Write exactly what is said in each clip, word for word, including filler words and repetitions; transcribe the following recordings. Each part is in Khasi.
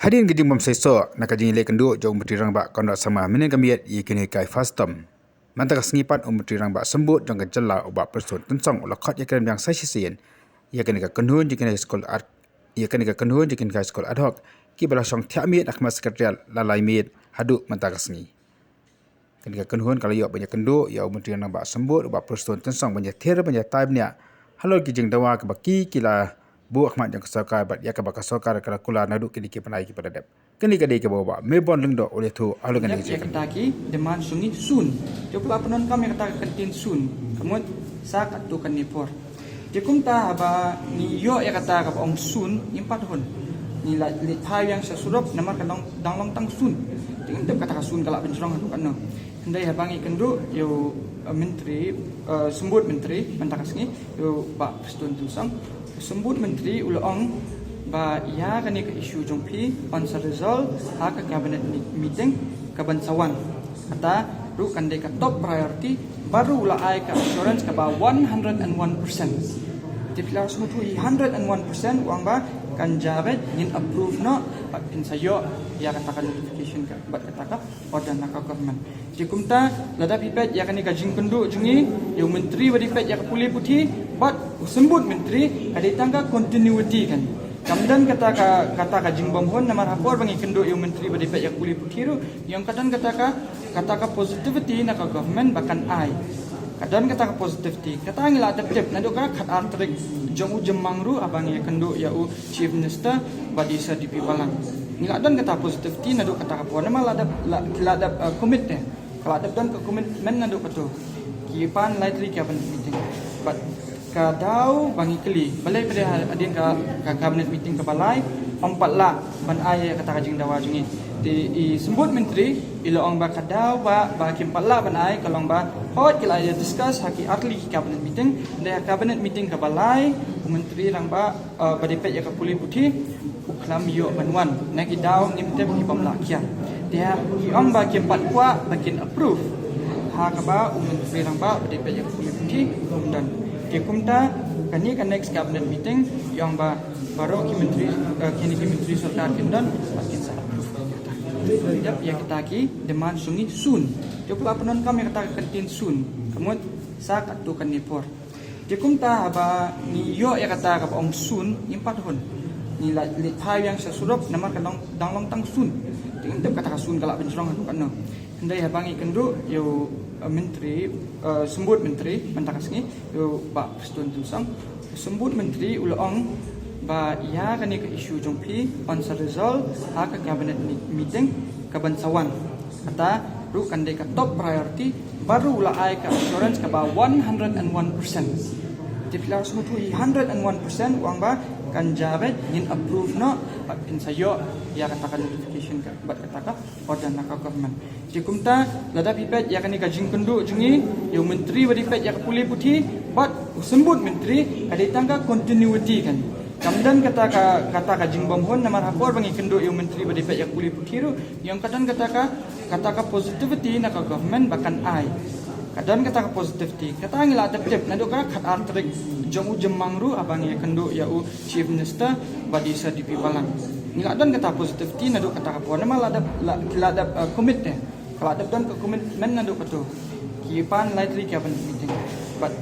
Hadien ka jingbym seisoh na ka jingïaleh kynduh jong u Myntri Rangbah Conrad Sangma mynhynnin ka miet ïa ki nonghikai FASTOM, mynta ka sngi pat u Myntri Rangbah Symbud jong ka jylla u Bah Prestone Tynsong u la khot ïakren biang sa shisien ïa kane ka kynhun jong ki nonghikai skul ad ïa kane ka kynhun jong ki nonghikai skul ad hoc kiba la shong thiah miet ha khmat Secretariat la lai miet haduh mynta ka sngi. Kane ka kynhun ka la ïoh ban ïakynduh ïa u Myntri Rangbah Symbud u Bah Prestone Tynsong ban ïathir ban ïatai bniah halor ki jingdawa kiba ki ki la buh ha khmat jong ka sorkar bad ïa kaba ka sorkar ka la kular naduh kine ki bnai kiba la dep. Kane ka dei kaba u Bah Meborn Lyngdoh u la ïathuh halor kane ka jingïakynduh. Kata ki demand jong ngi soon. Te phi la pyndonkam ïa kata ka kyntien soon. Ka mut sa katto katne por. Te kumta haba ngi ïoh ïa kata kaba ong soon, ngim pat hun. Ngi la leit phai biang sha surok namar ka long, dang long tang soon. Te ngim tip kata ka soon ka lah ban jrong haduh katno. Hynrei haba ngi kynduh ïa u, uh, Myntri, uh, Symbud Myntri mynta ka sngi, ïa u Bah Prestone Tynsong, u Symbud Myntri u la ong ba ïa kane ka issue jong phi yn sa resolve ha ka cabinet mi-, meeting kaban sa wan. Kata ruh kan dei ka top priority, bad ruh u la ai ka assurance kaba one hundred and one percent. Te phi la sngewthuh hi hundred and one percent, u ong ba kan jia beit, ngin approve noh bad phin sa ïoh ïa kata ka notification ka, bad kata ka order na ka government. Te kumta lada phi peit ïa kane ka jingkynduh jong ngi ïa u Myntri ba dei peit ïa ka pule puthi bad u Symbud Myntri, ka dei tang ka continuity kan. Kam don kata ka, kata ka jingbym hun namar ha por ba ngi kynduh ïa u Myntri ba dei peit ïa ka pule puthi ruh, ïa ka don kata ka, kata ka positivity na ka government ba kan ai. Ka don kata ka positivity. Kata ngi la dep tip naduh ka khatar tarik jong u Jymmang ruh haba ngi kynduh ïa u Chief Minister bad i Sir D P Balang. Ngi la don kata positivity naduh kata ka por namar la dep, la, la dep, uh, commit te. Ka la dep don ka commitment naduh kato. Ki pan lai tylli ki cabinet meeting. Bad ka daw ba ngi kylli, balei phi dei ha-, hadien ka, ka cabinet meeting kaba lai, ym pat lah ban ai ïa kata ka jingdawa jong ngi. Te i Symbud Myntri i la ong ba ka daw ba, ba kim pat lah ban ai ka long ba hooid ki la ïa discuss ha ki ar tylli ki cabinet meeting, hynrei ha cabinet meeting kaba lai u Myntri Rangbah, uh, ba dei peit ïa ka pule puthi u khlem ïoh ban wan. Na ki daw ngim tip ki bym lah kiar. Te ha ki ong ba kim pat kwah ba kin approve ha kaba u Myntri Rangbah ba dei peit ïa ka pule puthi um don. Te kumta kane ka next cabinet meeting ïa ong ba baroh ki myntri, eh, kine ki myntri sorkar kin don bad kin sa approve. Dep ïa kata ki demand jong ngi soon. Te phi la pyndonkam ïa kata ka kyntien soon. Ka mut sa katto katne por. Te kumta haba ngi ïoh ïa kata kaba ong soon, ngim pat hun. Ngi la leit phai biang sha surok namar ka long, dang long tang soon. Te ngim tip kata ka soon ka lah ban jrong haduh katno. Hynrei haba ngi kynduh ïa u, uh, Myntri, uh, Symbud Myntri mynta ka sngi, ïa u Bah Prestone Tynsong, u Symbud Myntri u la ong ba ïa kane ka issue jong phi yn sa resolve ha ka cabinet mi-, meeting kaban sa wan. Kata ruh kan dei ka top priority, bad ruh u la ai ka assurance kaba one hundred and one percent. Te phi la sngewthuh hi hundred and one percent, u ong ba kan jia beit, ngin approve noh bad phin sa ïoh ïa kata ka notification ka, bad kata ka order na ka government. Te kumta lada phi peit ïa kane ka jingkynduh jong ngi ïa u Myntri ba dei peit ïa ka pule puthi bad u Symbud Myntri, ka dei tang ka continuity kan. Kam don kata ka, kata ka jingbym hun namar ha por ba ngi kynduh ïa u Myntri ba dei peit ïa ka pule puthi ruh, ïa ka don kata ka, kata ka positivity na ka government ba kan ai. Ka don kata ka positivity. Kata ngi la dep tip naduh ka khatar tarik jong u Jymmang ruh haba ngi kynduh ïa u Chief Minister bad i Sir D P Balang. Ngi la don kata positivity naduh kata ka por namar la dep, la, la dep, uh, commit te. Ka la dep don ka commitment naduh kato. Ki pan lai tylli ki cabinet meeting. Bad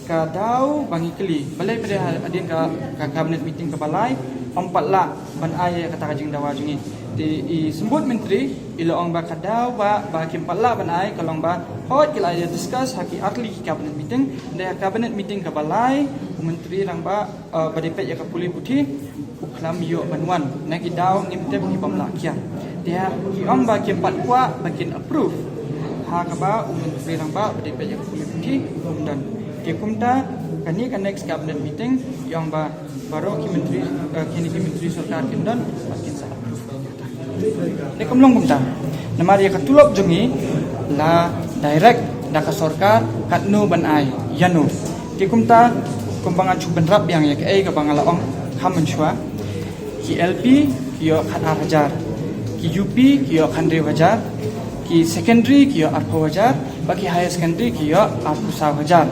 ka daw ba ngi kylli, balei phi dei ha-, hadien ka, ka cabinet meeting kaba lai, ym pat lah ban ai ïa kata ka jingdawa jong ngi. Te i Symbud Myntri i la ong ba ka daw ba, ba kim pat lah ban ai ka long ba hooid ki la ïa discuss ha ki ar tylli ki cabinet meeting, hynrei ha cabinet meeting kaba lai u Myntri Rangbah, uh, ba dei peit ïa ka pule puthi u khlem ïoh ban wan. Na ki daw ngim tip ki bym lah kiar. Te ha ki ong ba kim pat kwah ba kin approve ha kaba u Myntri Rangbah ba dei peit ïa ka pule puthi um don. Te kumta kane ka next cabinet meeting ïa ong ba baroh ki myntri, eh, kine ki myntri sorkar kin don bad kin sa approve. Te kam long kumta. Namar ïa ka tulop jong ngi la direct da ka sorkar katno ban ai ïano. Te kumta kumba nga ju bynrap biang ïa kaei kaba nga la ong ha mynshuwa. Ki L P ki ïoh khatar hajar, ki U P ki ïoh khathynriew hajar, ki secondary ki ïoh arphew hajar, bad ki higher secondary ki ïoh arphew saw hajar.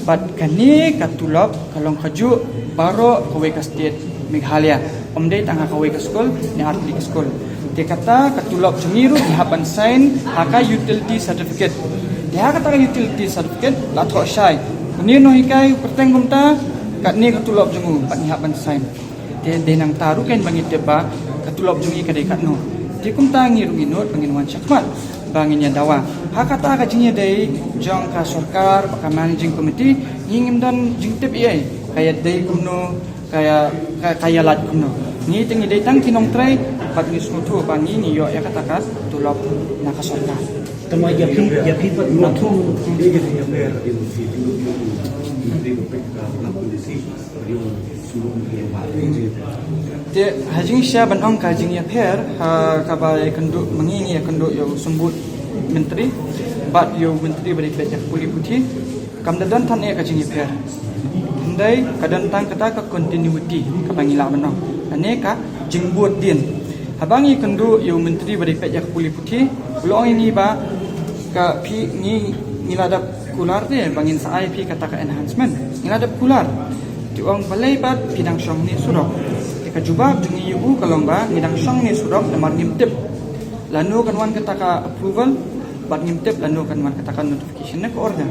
Bad kane ka tulop ka long kajuh baroh kawei ka state Meghalaya. Ym dei tang ha kawei ka skul ne ar tylli ka skul. Te kata ka tulop jong ngi ruh ngi hap ban sign ha ka utility certificate. Te ha kata ka utility certificate la thoh shai une u nonghikai u kyrteng kumta, katne ka tulop jong u, bad ngi hap ban sign. Te dei nangta ruh kein ba ngi tip ba ka tulop jong ngi ka dei katno. Te kumta ngi ruh ngi nud ba ngin wan shakhmat ba ngin ïa dawa. Ha kata ka jingïadei jong ka sorkar bad ka managing committee, ngi ngim don jingtip ei ei, ka ïadei kumno, ka ïa, ka, ka ïa lait kumno. Ngi te ngi dei tang ki nongtrei bad ngi sngewthuh ba ngi ngi ïoh ïa kata ka tulop na ka sorkar. Tang ïa phi, ïa phi pat ma thung. Te ha jingshisha ban ong ka jingïapher ha kaba ïakynduh ma ngi, ngi ïakynduh ïa u Symbud Myntri bad ïa u Myntri ba dei peit ïa ka pule puthi, kam da don than eh ka jingïapher. Hynrei ka don tang kata ka continuity kaba ngi lah ban ong, lane ka jingbud dien. Haba ngi ïakynduh ïa u Myntri ba dei peit ïa ka pule puthi, u la ong ïa ngi ba ka phi, ngi, ngi la dep kular te ba ngin sa ai phi kata ka enhancement. Ngi la dep kular. Te u ong balei pat phi dang shong ne surok. Te ka jubab jong ngi ïa u ka long ba ngi dang shong ne surok namar ngim tip lano kan wan kata ka approval bad ngim tip lano kan wan kata ka notification ne ka order.